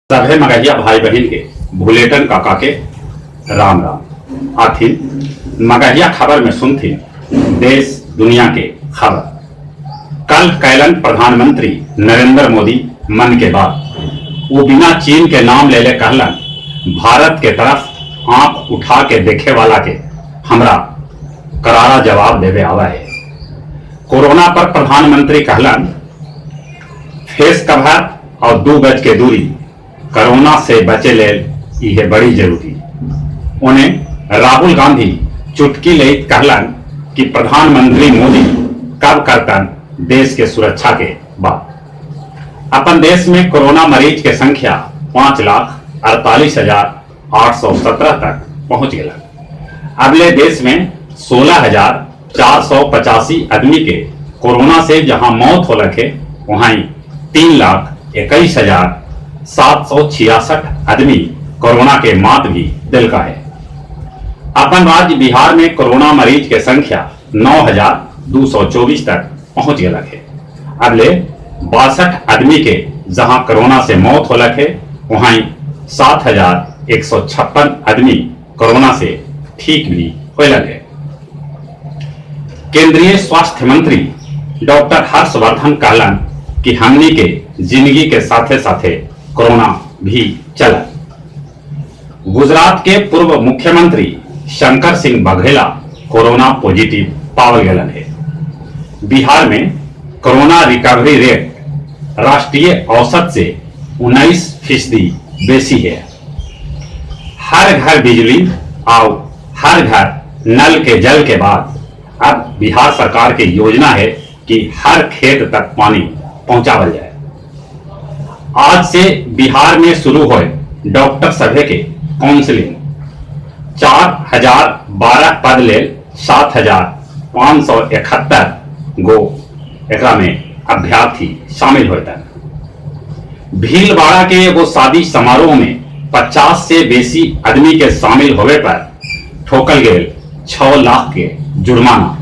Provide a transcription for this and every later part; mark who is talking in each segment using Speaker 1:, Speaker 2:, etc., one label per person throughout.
Speaker 1: सभे मगहिया भाई बहिन के भुलेटन काका के राम राम। आथिन मगहिया खबर में सुनथिन देश दुनिया के खबर। कल कैलन प्रधानमंत्री नरेंद्र मोदी मन के बात। वो बिना चीन के नाम लेले कहलन, भारत के तरफ आंख उठा के देखे वाला के हमरा करारा जवाब देवे आवा है। कोरोना पर प्रधानमंत्री कहलन, फेस कवर और 2 गज के दूरी कोरोना से बचे लेल यह बड़ी जरूरी। उन्हें राहुल गांधी चुटकी लेत कहलन कि प्रधानमंत्री मोदी कब करतन देश के सुरक्षा के बात। अपन देश में कोरोना मरीज के संख्या 5,48,817 तक पहुंच गया। अगले देश में 16,485 आदमी के कोरोना से जहां मौत हो लखे, वहां 3,21,766 आदमी कोरोना के मात भी दिल का है। अपन राज्य बिहार में कोरोना मरीज के संख्या 9,224 तक पहुंच गया है। अगले 62 आदमी के जहां कोरोना से मौत हो लखे, वहां 7,156 आदमी कोरोना से ठीक भी हो लगे। केंद्रीय स्वास्थ्य मंत्री डॉक्टर हर्षवर्धन कहलन कि हमनी के जिंदगी के साथे साथे कोरोना भी चला। गुजरात के पूर्व मुख्यमंत्री शंकर सिंह बघेला कोरोना पॉजिटिव पावल गलन है। बिहार में कोरोना रिकवरी रेट राष्ट्रीय औसत से 19% बेसी है। हर घर बिजली और हर घर नल के जल के बाद अब बिहार सरकार की योजना है कि हर खेत तक पानी पहुंचावल जाए। आज से बिहार में शुरू होए डॉक्टर सभे के काउंसलिंग। 4,012 पद लेल 7,571 गो एकरा में अभ्यर्थी शामिल होता। भीलवाड़ा के एगो शादी समारोह में 50 से बेसी आदमी के शामिल होवे पर ठोकल गेल 6 लाख के जुर्माना।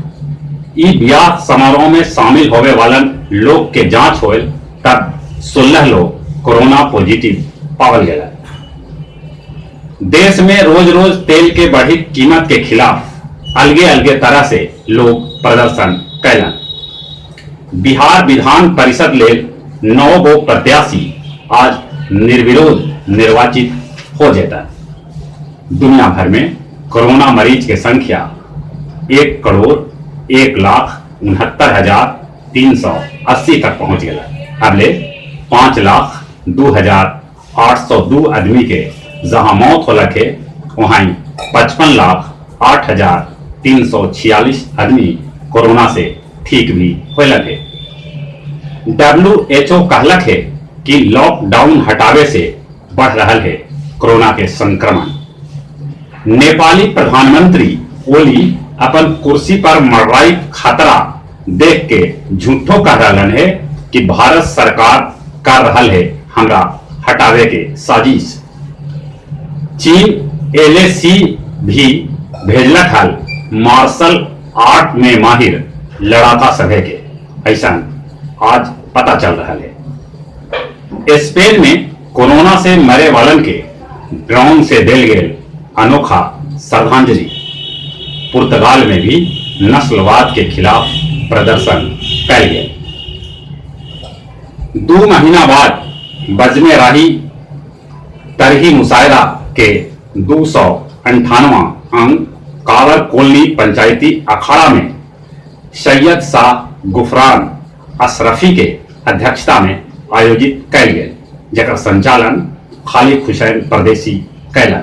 Speaker 1: ई ब्याह समारोह में शामिल होवे वालन लोग के जांच होल तब 16 लोग कोरोना पॉजिटिव पावल गया। देश में रोज रोज तेल के बढ़ी कीमत के खिलाफ अलगे अलगे तरह से लोग प्रदर्शन कैलन। बिहार विधान परिषद लेल 9 गो प्रत्याशी आज निर्विरोध निर्वाचित हो जाता। दुनिया भर में कोरोना मरीज के संख्या 1,01,69,380 तक पहुंच गया। अगले 5,02,802 आदमी के जहां मौत हो लखे, वहां 55,08,346 आदमी कोरोना से ठीक भी हो लगे। WHO कहलक है कि लॉकडाउन हटावे से बढ़ रहा है कोरोना के संक्रमण। नेपाली प्रधानमंत्री ओली अपन कुर्सी पर मर्राई खतरा देख के झूठो कह रहा है कि भारत सरकार कर रहा है हमरा हटावे के साजिश। चीन LAC भी भेजलक हल मार्शल आर्ट में माहिर लड़ाका सभे के, ऐसा आज पता चल रहा है। स्पेन में कोरोना से मरे वालन के ड्रोन से दिल गेल अनोखा श्रद्धांजलि। पुर्तगाल में भी नस्लवाद के खिलाफ प्रदर्शन कैल गया। 2 महीना बाद बजमे राही तरही मुशायरा के 298वां अंक कावर कोलनी पंचायती अखाड़ा में सैयद शाह गुफरान अशरफी के अध्यक्षता में आयोजित कैल गेल, जकर संचालन खालिद हुसैन परदेसी कैलन।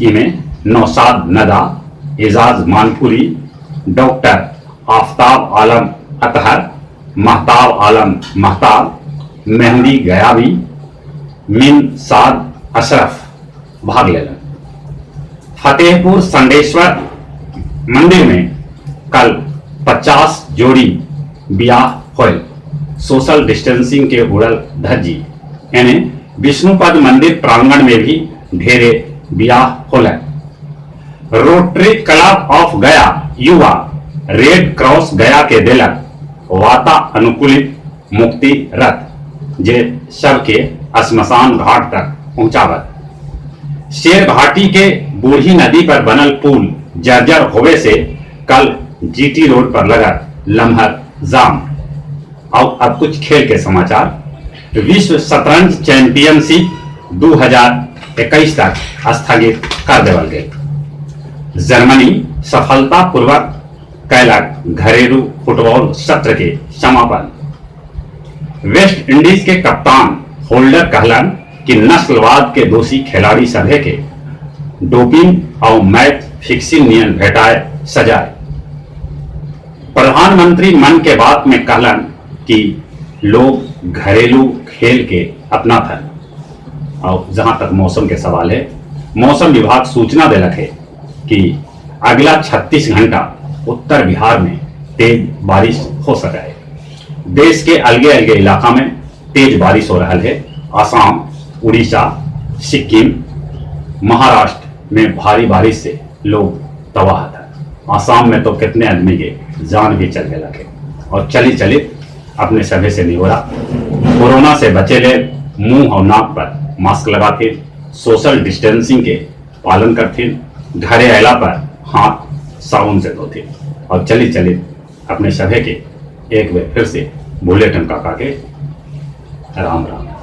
Speaker 1: इमे नौशाद नदा, एजाज मानपुरी, डॉक्टर आफ्ताब आलम अतहर, महताब आलम महताब, मेहंदी गयावी, मिन साद अशरफ भाग लेलन। फतेहपुर संडेश्वर मंदिर में कल 50 जोड़ी ब्याह होल। सोशल डिस्टेंसिंग के उड़ल धज्जी। यानी विष्णुपद मंदिर प्रांगण में भी ढेरे ब्याह होल। रोटरी क्लब ऑफ गया युवा रेड क्रॉस गया के देलक वातानुकूलित मुक्ति रथ, जे शव के श्मशान घाट तक पहुंचावत। शेरघाटी के बूढ़ी नदी पर बनल पुल जर्जर होवे से कल जीटी रोड पर लगल लमहर जाम। और अब कुछ खेल के समाचार। विश्व शतरंज चैंपियनशिप 2021 तक स्थगित कर देवल गेल। जर्मनी सफलतापूर्वक कैलक घरेलू फुटबॉल सत्र के समापन। वेस्ट इंडीज के कप्तान होल्डर कहलन कि नस्लवाद के दोषी खिलाड़ी सभे के डोपिंग और मैच फिक्सिंग नियम भेटाए सजाए। प्रधानमंत्री मन के बात में कहलन कि लोग घरेलू खेल के अपना थन। और जहां तक मौसम के सवाल है, मौसम विभाग सूचना देलक है कि अगला 36 घंटा उत्तर बिहार में तेज बारिश हो सका है। देश के अलगे अलगे इलाका में तेज बारिश हो रहा है। आसाम, उड़ीसा, सिक्किम, महाराष्ट्र में भारी बारिश से लोग तबाह था। आसाम में तो कितने आदमी के जान भी चल गया है। और चली चली अपने सभे से निहोरा, कोरोना से बचे ले मुंह और नाक पर मास्क लगाते, सोशल डिस्टेंसिंग के पालन करते, घरे अला पर हाथ साबुन से धोते। और चली चली अपने सभे के एक बार फिर से बुलेटिन काका के राम राम।